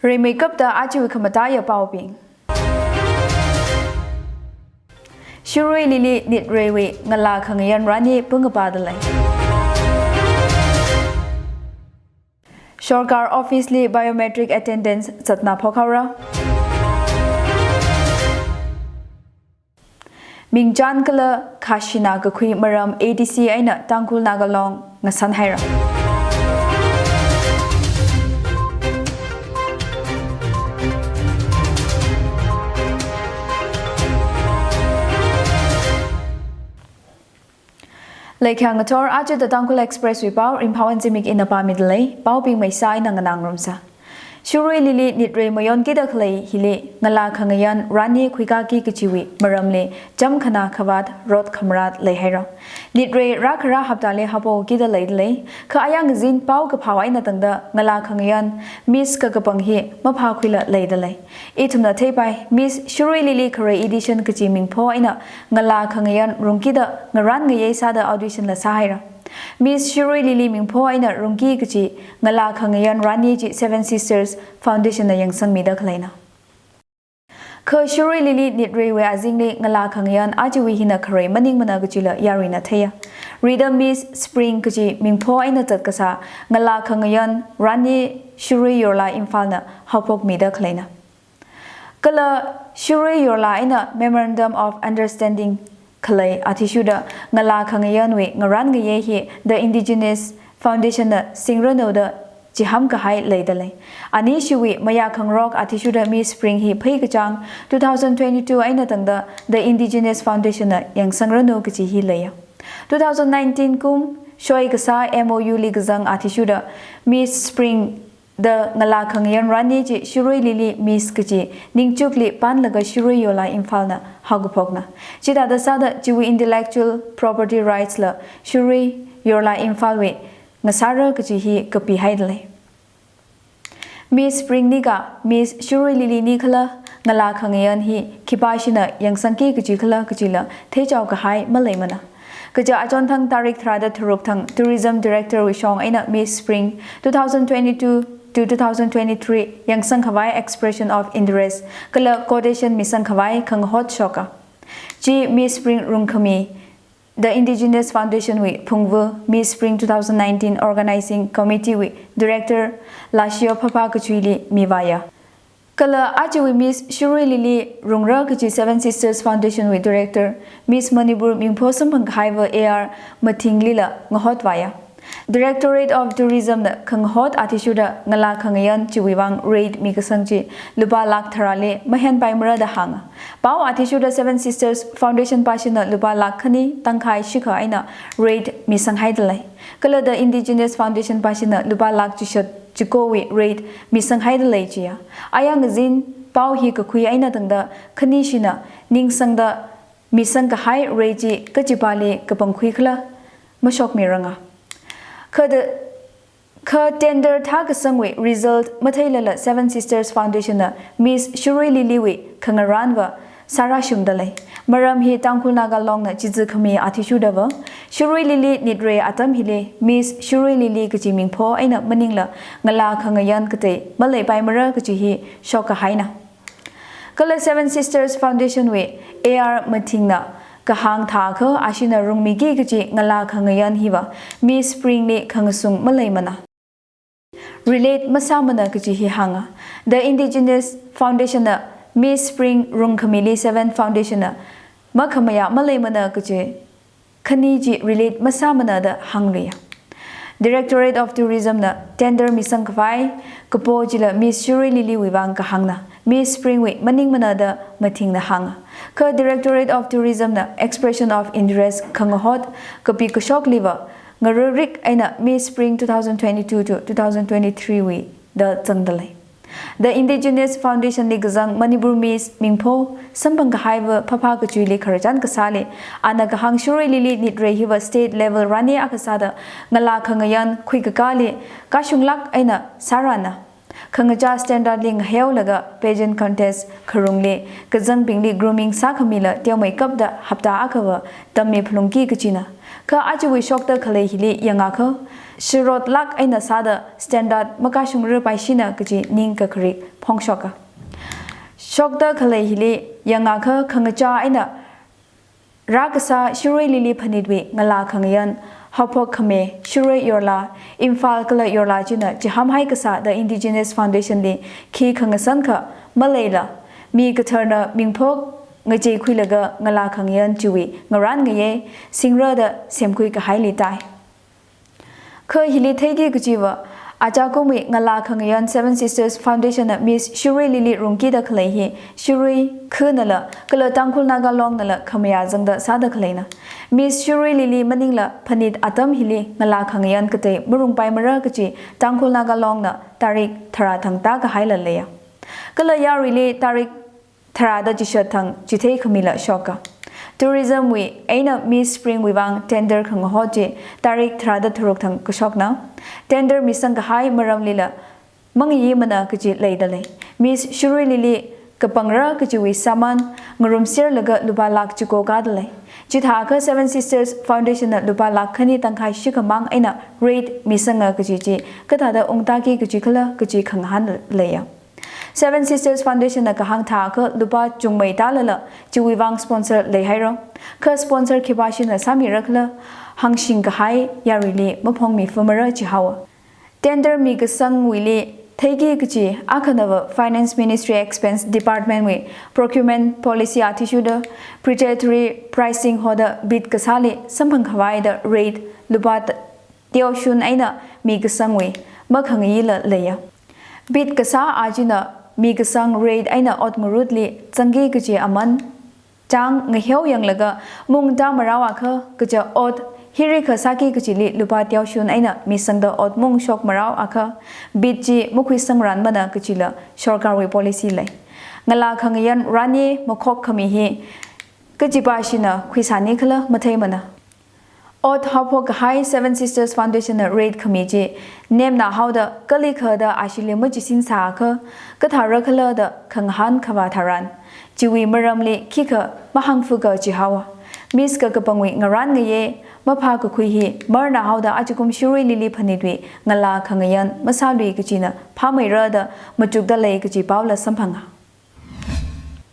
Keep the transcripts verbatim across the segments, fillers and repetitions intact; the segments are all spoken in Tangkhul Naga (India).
Rimeikapta ajawui khamataiya paobing. Shirui Lily Nitreiwui ngalā khangayan rani pungapa dalei. Sorkar office li biometric attendance zatna phokhaora. Mingchan kala khashina kakhui maram A D C eina Tangkhul Naga Long ngasanhaira. Leikha ngathor aja The Tangkhul Express wui pao, Ringphāwon Zimik ina pāmidalei, paobing maisa ina nganāngarumsa. Shirui Lily Nitrei mayonkida khalei hili ngalā khangayan rani khuikaki kachiwui maramli cham khana khavāt rot khamrat leihaira. Nitrei rākhara haptali haopokida leidalei, kha ayang zin pao kaphao eina tangda ngalā khangayan Miss kakapang hi maphākhuila leidalei. Ithumna theipai, Miss Shirui Lily khare edition kachi mingpho eina ngalā khangayan rungkida ngarān ngayei sāda audition la sāhaira. Miss Shirui Lily mingpho eina rungki kachi ngalā khangayan rani chi Seven Sisters Foundation na yangsangmida khaleina. Kha Shirui Lily Nitreiwui azingli ngalā khangayan ajawui hina khare maningmana kachila yaruina theiya. Rida Miss Spring kachi mingpho eina zatkasā ngalā khangayan rani Shirui Yorla Imphal na haopokmida khaleina. Kala Shirui Yorla eina Memorandum of Understanding khalei athishurda ngalā khangayanwui ngarān ngayei hi The Indigenous Foundation na singranu da chiham kahai leidalei. Anishiwui mayā khangarok athishurda Miss Spring hi pheikachāng two thousand twenty-two eina tangda The Indigenous Foundation na yangsangranu kachi hi leiya. Two thousand nineteen kum shoikasā M O U li kazang athishurda Miss Spring da ngalā khangayan rani chi Shirui Lily Miss kachi ningchukli panlaga Shirui Yorla Imphal na haokaphokna. Chithāda sāda chiwui intellectual property rights la Shirui Yorla Imphal wui ngasāra kachi hi kapihaidalei. Miss Spring ni kha Miss Shirui Lily ni khala, ngalā khangayan hi khipāshina yangsangki kachi khala kachila theichao kahai maleimana. Kaja achonthang tarik tharāda tharuk thang Tourism Director wui shong eina Miss Spring two thousand twenty-two to two thousand twenty-three yangsang khavai expression of interest kala quotation misang khavai khangahot shoka. Chi Miss Spring rungkhami The Indigenous Foundation wui phungva Miss Spring two thousand nineteen Organizing Committee wui Director Lashiyo Phapha Kachuili mivāya. Kala ajawui Miss Shirui Lily rungra kachi Seven Sisters Foundation wui Director, Miss Manipur mingpho samphang kahaiva A R Mathinglila ngahotvāya. Directorate of Tourism na khangahot athishurda ngalā khangayan chiwui vang rate mikasang chi lupā lakh tharāli mahenpaimara da hānga. Pao athishurda Seven Sisters Foundation pāshina lupā lakh khani tangkhai shikha eina rate misanghaidalei. Kala The Indigenous Foundation pāshina lupā lakh chishat chikowui rate misanghaidalei chiya. Ayang zin pao hi kakhui eina tangda khanishina ningsangda misang kahai rate chi kachipāli kapangkhui khala mashokmiranga. Kha da, kha tender thākasangwui result matheilala Seven Sisters Foundation na Miss Shirui Lily wui khangarānva sārāshungdalei. Maram hi Tangkhul Naga Long na chizi khami athishurdava, Shirui Lily Nitrei atam hili Miss Shirui Lily kachi mingpho eina maningla ngalā khangayan katei maleipaimara kachi hi shok kahaina. Kala Seven Sisters Foundation wui A R Mathingna kahāng thākha ashina rungmiki kachi ngalā khangayan hiva Miss Spring li khangasung maleimana. Relate masāmana kachi hi hānga. The Indigenous Foundation na Miss Spring rungkhamili Seven Foundation na makhamayā maleimana kachi khani chi relate masāmana da hāngluiya. Directorate of Tourism na tender misang khavai kapo chila Miss Shirui Lily wui vang kahāngna, Miss Spring wui maningmana da Mathingna hānga. Kha Directorate of Tourism na expression of interest khangahot kapi kashokliva ngararik eina Miss Spring two thousand twenty-two to two thousand twenty-three wui da zangdalei. The Indigenous Foundation li kazang Manipur Miss mingpho samphang kahaiva Phapha Kachuili khararchan kasāli, ana kahāng Shirui Lily Nitrei hiva state level rani akha sāda ngalā khangayan khuikakāli kashunglāk eina sārana. khangachā standard li ngaheolaga pageant contest kharungli kazangbingli grooming sākhamila teomeikapta hapta akhava tammi phalungki kachina. Kha ajawui shokta khalei hili yangakha, sharot lāk eina sāda standard makashungra paishina kaji ning kakharik phongshoka. Shokta khalei hili yangakha khangachā eina rākasā Shirui Lily Phanitwui ngalā khangayan, haophok khami Shirui Yorla, Imphal kala Yorla china chihāmhai kasā The Indigenous Foundation li khi khangasan kha maleila, mi katharna mingphok ngacheikhuilaga ngalā khangayan chiwui ngarān ngayei singra da semkhui kahaili tai. Kha hili theiki kachiva, achakumwui ngalā khangayan Seven Sisters Foundation na Miss Shirui Lily rungkida khalei hi Shirui khanala kala Tangkhul Naga Long nala khamayā zangda sāda khaleina. Miss Shirui Lily maningla Phanit atam hili ngalā khangayan katei marungpaimara kachi Tangkhul Naga Long na tarik tharā thang tākahaila leiya. Kala yaruili tarik tharāda chishat thang chithei khamila shoka. Tourism wui eina Miss Spring wui vang tender khangahot chi tarik tharāda tharuk thang kashokna. Tender misang kahai maramlila mangayimana kachi leida lei. Miss Shirui Lily kapangra kachiwui sāman ngarumserlaga lupā lakh chiko kada lei. Chithākha Seven Sisters Foundation na lupā lakh khani tangkhai shikhamang eina rate misanga kachi chi kathāda ungtāki kachi khala kachi khangahān leiya. Seven Sisters Foundation na kahāng thākha lupā chungmei tālala chiwui vang sponsor leihaira. Kha sponsor khipāshina sāmira khala hāngshing kahai yaruili maphongmi famara chihaowa. Tender mikasangwuili theiki kachi akhanava Finance Ministry Expense Department wui procurement policy athishurda predatory pricing hoda bid kasāli samphang khavaida rate lupā t-, teoshun eina mikasangwui makhangayila leiya. Bid kasā achina mikasang rate eina ot ngarutli zangki kachi aman chang ngaheo yanglaga mungda marao akha kaja ot hirikha sāki kachili lupā teoshun eina misangda ot mungshok marao akha bid chi makhuisangranmana kachila sorkarwui policy lei. Ngalā khangayan ranye makhok khami hi kachipāshina khuisāni khala matheimana. Ot haophok kahai Seven Sisters Foundation na rate khami chi nemna haoda kalikhada ashili machisin sākha kathāra khala da khangahān khavā tharan, chiwui maramli khikha mahāngfuka chihaowa. Miss kakapangwui ngarān ngayei maphā kakhui hi marna haoda achakum Shirui Lily Phanitwui ngalā khangayan masālui kachina phāmeira da machukda lei kachi paola samphanga.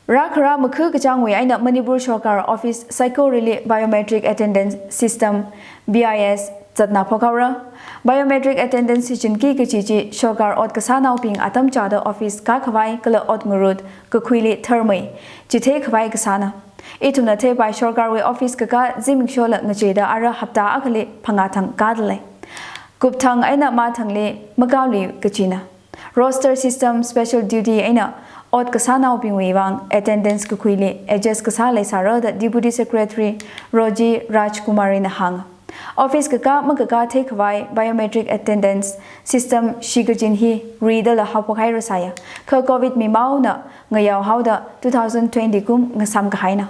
Rākhara makhu kachāngwui eina Manipur sorkar office saikorali biometric attendance system, B I S, zatna phokhaora. Biometric attendance shichinki kachi chi sorkar ot kasānaobing atam chāda office kākhavai kala ot ngarut kakhuili tharmei chithei khavai kasāna. Ithumna theipai sorkarwui office kakā zimikshola ngacheida ara hapta akhali phangā thang kada lei. Kupthang eina mathangli makālui kachina. Roster system special duty eina ot kasānaobingwui vang attendance kakhuili adjust kasā leisāra da Deputy Secretary Roji Rajkumari na hānga. Office kakā makakā theikhavai biometric attendance system shikachin hi ridala haophok haira sāya. Kha covid mimaona ngayao haoda two thousand twenty kum ngasam kahaina.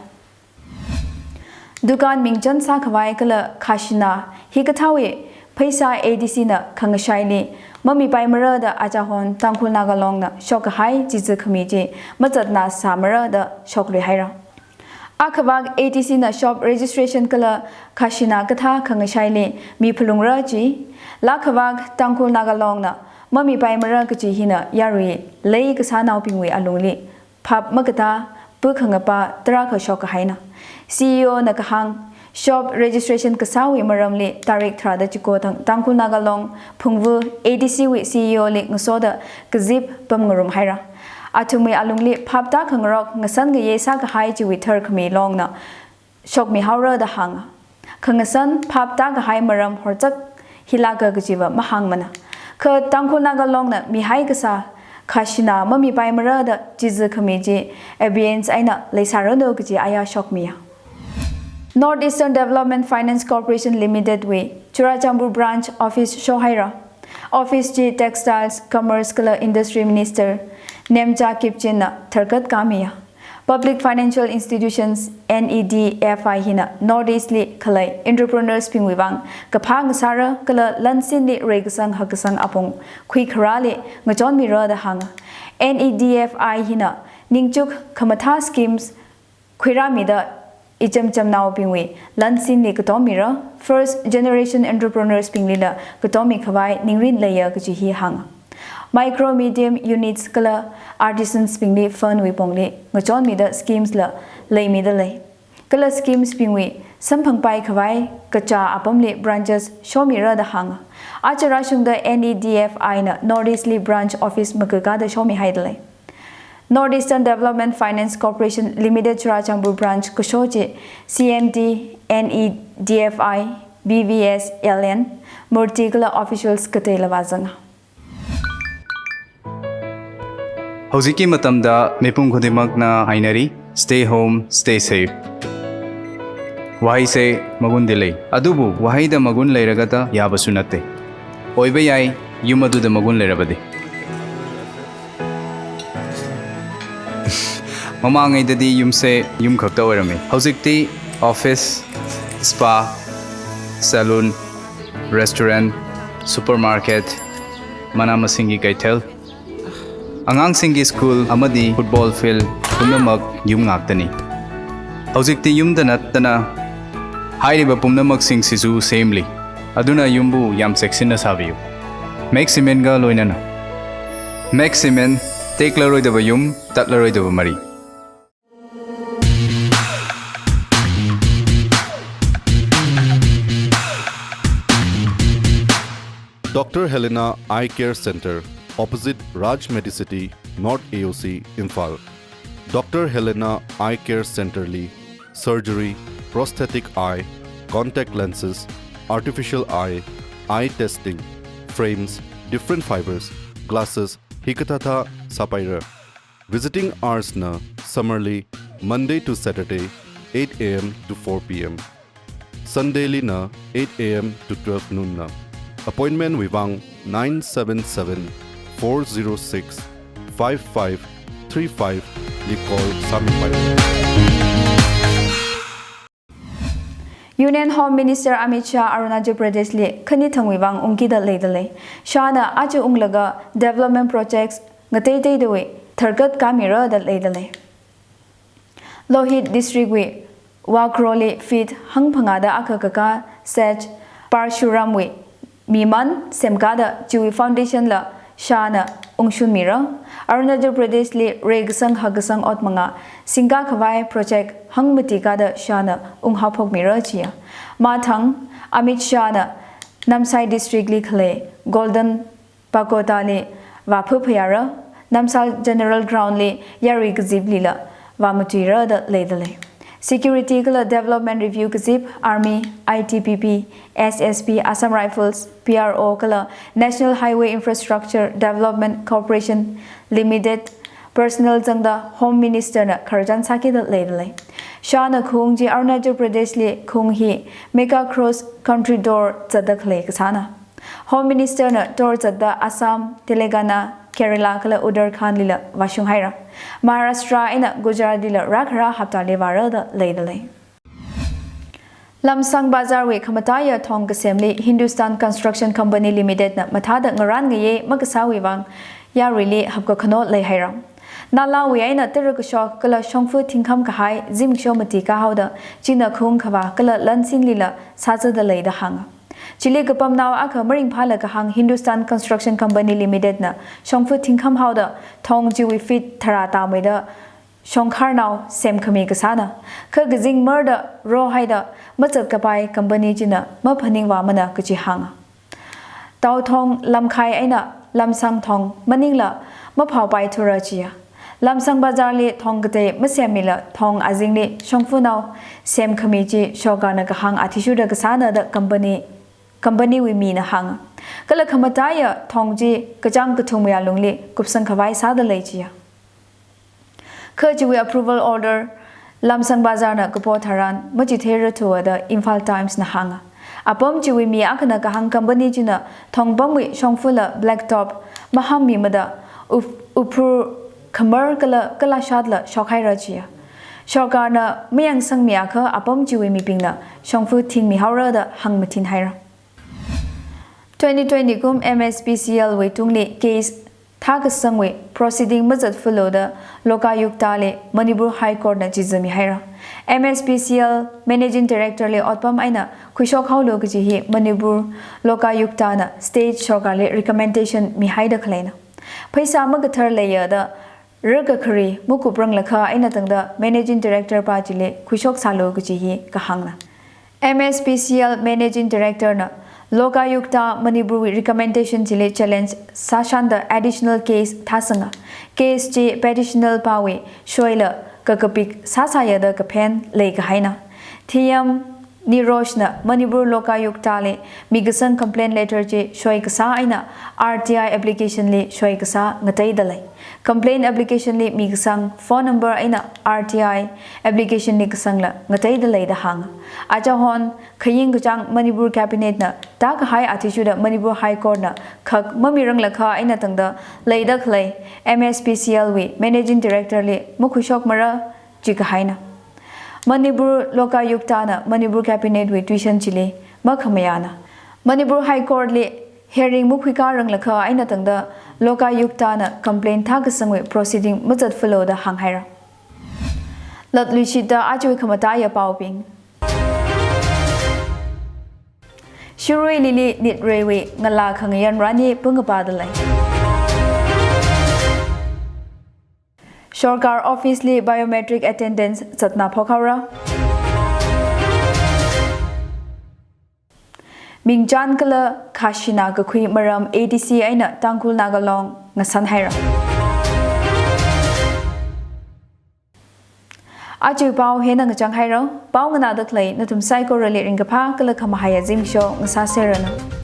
Dukan mingchan sākhavai kala khajana hikathāwui pheisā A D C na khangashaili mamipaimara da achahon Tangkhul Naga Long na shokkahai chizi khami chi mazatna sāmara da shoklui haira. Akhavak A D C na shop registration kala khajana kathā khangashaili miphalungra chi, laa khavak Tangkhul Naga Long na mamipaimara kachi hina yarui lei kasānaobingwui alungli phap makatā, pu khangapa tarākha shokkahaina. C E O na kahāng, shop registration kasāwui maramli tarik tharāda chiko thang Tangkhul Naga Long Phungvu A D C wui C E O li ngasoda kazip pamngarum haira. Athumwui alungli phap tākhangarok ngasan ngayei sākahai chiwui tharkhami longna shokmihaora da hānga. Khangasan phap tākahai maram horzak hilāka kachiva mahāngmana. Kha Tangkhul Naga Long na mihai kasā khajana mamipaimara da chizi khami chi abeyance eina leisāranu kachi aya shokmiya. North Eastern Development Finance Corporation Limited wui Churachandpur branch office shohaira. Office chi Textiles, Commerce kala Industry Minister Nemcha Kipchin na tharkat kāmiya. Public Financial Institutions, N E D F I hina North East li khalei entrepreneurs bingwui vang kaphā ngasāra kala lansinli reikasang hakkasang apong khuikharāli ngachonmira da hānga. N E D F I hina ningchuk khamathā schemes khuirāmida icham chamnaobingwui lansinli katommira, first generation entrepreneurs binglila katommi khavai ningrin leiya kaji hi hānga. Micro, medium units kala artisans bingli fund wui pongli ngachonmida schemes la leimida lei. Kala schemes bingwui samphangpai khavai kachā apamli branches shomira da hānga. Aja rāshungda N E D F I na North East li branch office makakada shomihaida lei. North Eastern Development Finance Corporation Limited Churachandpur Branch kasho chi C M D, N E D F I, B V S, L N, Murti kala officials kateila vāzanga. ꯍꯧꯖꯤꯛꯀꯤ ꯃꯇꯝꯗ ꯃꯤꯄꯨꯝ ꯈꯨꯗꯤꯡꯃꯛꯅ ꯍꯥꯏꯅꯔꯤ, "Stay home, stay safe." ꯋꯥꯍꯩꯁꯦ ꯃꯒꯨꯟꯗꯤ ꯂꯩ, ꯑꯗꯨꯕꯨ ꯋꯥꯍꯩꯗ ꯃꯒꯨꯟ ꯂꯩꯔꯒꯇ ꯌꯥꯕꯁꯨ ꯅꯠꯇꯦ꯫ ꯑꯣꯏꯕ ꯌꯥꯏ, ꯌꯨꯝ ꯑꯗꯨꯗ ꯃꯒꯨꯟ ꯂꯩꯔꯕꯗꯤ꯫ ꯃꯃꯥꯡꯉꯩꯗꯗꯤ ꯌꯨꯝꯁꯦ ꯌꯨꯝ ꯈꯛꯇ ꯑꯣꯏꯔꯝꯃꯤ꯫ ꯍꯧꯖꯤꯛꯇꯤ office, spa, salon, restaurant, supermarket, ꯃꯅꯥ ꯃꯁꯤꯡꯒꯤ ꯀꯩꯊꯦꯜ, ꯑꯉꯥꯡꯁꯤꯡꯒꯤ school ꯑꯃꯗꯤ football field ꯄꯨꯝꯅꯃꯛ ꯌꯨꯝ ꯉꯥꯛꯇꯅꯤ꯫ ꯍꯧꯖꯤꯛꯇꯤ ꯌꯨꯝꯗ ꯅꯠꯇꯅ ꯍꯥꯏꯔꯤꯕ ꯄꯨꯝꯅꯃꯛꯁꯤꯡꯁꯤꯁꯨ ꯁꯦꯝꯂꯤ꯫ ꯑꯗꯨꯅ ꯌꯨꯝꯕꯨ ꯌꯥꯝ ꯆꯦꯛꯁꯤꯟꯅ ꯁꯥꯕꯤꯌꯨ꯫ Make Cementꯒ ꯂꯣꯏꯅꯅ꯫ Make Cement, ꯇꯦꯛꯂꯔꯣꯏꯗꯕ ꯌꯨꯝ, ꯇꯠꯂꯔꯣꯏꯗꯕ ꯃꯔꯤ꯫ Doctor Helena Eye Care Centre, opposite Raj Medicity, North A O C, Imphal. Doctor Helena Eye Care Centre li surgery, prosthetic eye, contact lenses, artificial eye, eye testing, frames, different fibers, glasses, hikathāthā sāpaira. Visiting hours na summer li Monday to Saturday, eight A M to four P M. Sunday li na eight A M to twelve noon na. Appointment wui vang nine seven seven, four zero six, five five three five li call sāmipai. Union Home Minister Amit Shah Arunachal Pradesh li khani thangwui vang ungkida leida lei. Shah na aja unglaga development projects ngateiteidawui tharkat kāmira da leida lei. Lohit District wui Wakroli feet hangphangāda akha kakā Sage Parshuramwui miman semkāda chiwui foundation la Shah na ungshunmira. Arunachal Pradesh li reikasang hakkasang ot mangā singkā khavai project hangmati kāda Shah na unghaophokmira chiya. Mathang Amit Shah na Namsai District li khalei Golden Pagoda li vāphaphayāra, Namsai General Ground li yarui kaziplila vāmatuira da leida lei. Security kala development review kazip, Army, I T B P, S S B, Assam Rifles, P R O kala National Highway Infrastructure Development Corporation Limited personnel zangda Home Minister na khararchan sākida leida lei. Shah na khaung chi Arunachal Pradesh li khaung hi mega cross country tour zatda khalei kasāna. Home Minister na tour zatda Assam, Telangana, Kerala kala Uttarakhand lila vāshunghaira. Maharashtra eina Gujarat lila rākhara haptali vāra da leida lei. Lamsang Bazar wui khamataiya thong kasemli Hindustan Construction Company Limited na mathāda ngaran ngayei makasāwui vang yaruili hapkakhano leihaira. Nalawui eina tara kashok kala shongfa thingkham kahai zimikshok mati kāhaoda china khaung khavā kala lansinlila sāzada lei da hānga. Chili kapamnao akha maringphāla kahāng Hindustan Construction Company Limited na shongfa thingkham haoda thong chiwui feet tharā tāmeida shongkharnao semkhami kasāna. Kha kazing marda rohaida mazat kapai company china maphaningvāmana kaji hānga. Tao thong lamkhai eina Lamsang thong maningla maphaopaithura chiya. Lamsang Bazar li thong katei masemmila thong azingli shongfanao semkhami chi shokarna kahāng athishurda kasāna da company, company wui mina hānga. Kala khamataiya thong chi kachāng kathumwui alungli kupsang khavai sāda lei chiya. Kha chiwui approval order Lamsang Bazar na kapo tharan machitheira thuwa da Imphal Times na hānga. Apam chiwui mi akhana kahāng company china thongpamwui shongfala black top mahammimada up-, uphur khamar kala kalashatla shokhaira chiya. Sorkarna mayangsangmiakha apam chiwui mibingna shongfa thingmihaora da hāngmathinhaira. Twenty twenty kum M S P C L wui tungli case thākasangwui proceeding mazatfalo da Lokayukta li Manipur High Court na chizamihaira. M S P C L Managing Director li otpam eina khuishokhaolu kaji hi Manipur Lokayukta na state sorkarli recommendation mihaida khaleina. Pheisā makathar leiya da rakakhari makupranglakha eina tangda Managing Director pa chili khuishoksālu kaji hi kahāngna. M S P C L Managing Director na Lokayukta Manipur wui recommendation chili challenge sāshanda additional case thāsanga. Case chi petitioner pawui soila kakapik sāsāya da kaphen leikahaina. Thiyam Niroj na Manipur Lokayukta li mikasang complaint letter chi soi kasā eina R T I application li soi kasā ngateida lei. Complaint application li mikasang phone number eina R T I application li kasangla ngateida lei da hānga. Achahon khaying kachāng Manipur Cabinet na tākahai athishurda Manipur High Court na khak mamiranglakha eina tangda leida khalei M S P C L wui Managing Director li makhuishokmara chi kahaina. Manipur Lokayukta na Manipur Cabinet wui tuition chili makhamayāna. Manipur High Court li hearing makhuikāranglakha eina tangda Lokayukta na complaint thākasangwui proceeding mazatfalo da hānghaira. Latluishita ajawui khamataiya paobing. Shirui Lily Nitreiwui ngalā khangayan rani pungapāda lei. Sorkar office li biometric attendance zatna phokhaora. Mingchan kala khashina kakhui maram A D C eina Tangkhul Naga Long ngasanhaira. Ajawui pao hina ngachang haira, pao nganāda khalei nathum saikorali ringkaphā kala khamahaiya zimiksho ngasāserranu.